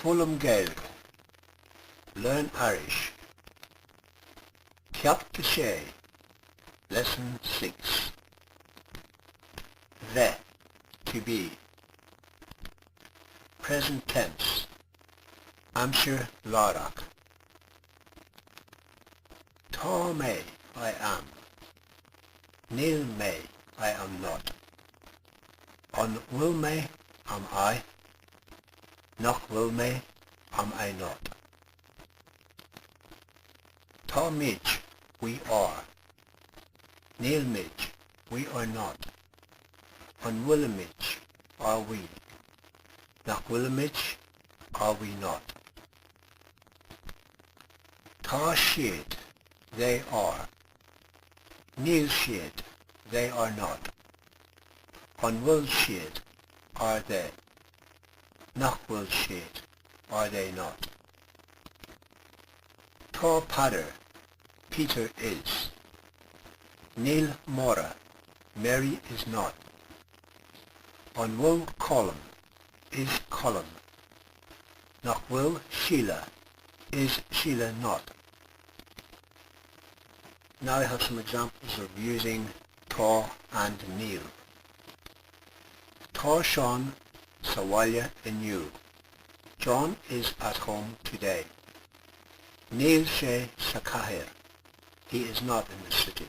Foghlaim Gaeilge, Learn Irish, Ceacht 6, Lesson 6. Bheith, to be. Present tense, Aimsir láithreach. Tá mé, I am. Níl mé, I am not. An bhfuil mé, am I? Nach bhfuil mé, am I not? Táimid, we are. Nílimid, we are not. An bhfuilimid, are we? Nach bhfuilimid, are we not? Tá siad, they are. Níl siad, they are not. An bhfuil siad, are they? Nach bhfuil siad, are they not? Tá Peadar, Peter is. Níl Máire, Mary is not. An bhfuil Colm, is Colm. Nach bhfuil Síle, is Síle not? Now I have some examples of using tá and níl. Tá Seán sa bhaile inniu. John is at home today. Níl sé sa chathair. He is not in the city.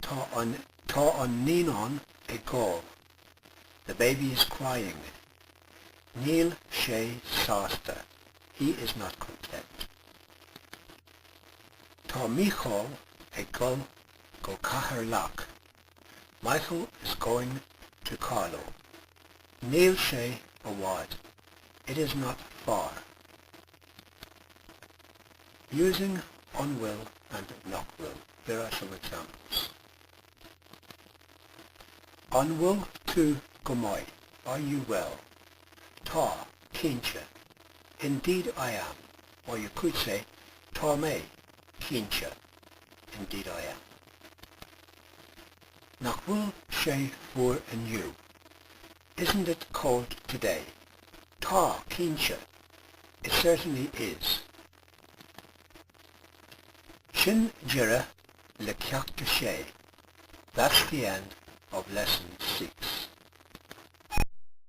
Tá an tá an naíonán ag gol. The baby is crying. Níl sé sásta. He is not content. Tá Mícheál ag dul go Ceatharlach. Michael is going to Carlow. Níl sé i bhfad. It is not far. Using an bhfuil and nach bhfuil. Here are some examples. An bhfuil tú go maith? Are you well? Tá, cinnte. Indeed I am. Or you could say, Tá mé, cinnte. Indeed I am. Nach bhfuil sé fuar inniu? Isn't it cold today? Tá, cinnte. It certainly is. Sin deireadh le ceacht a sé. That's the end of lesson 6.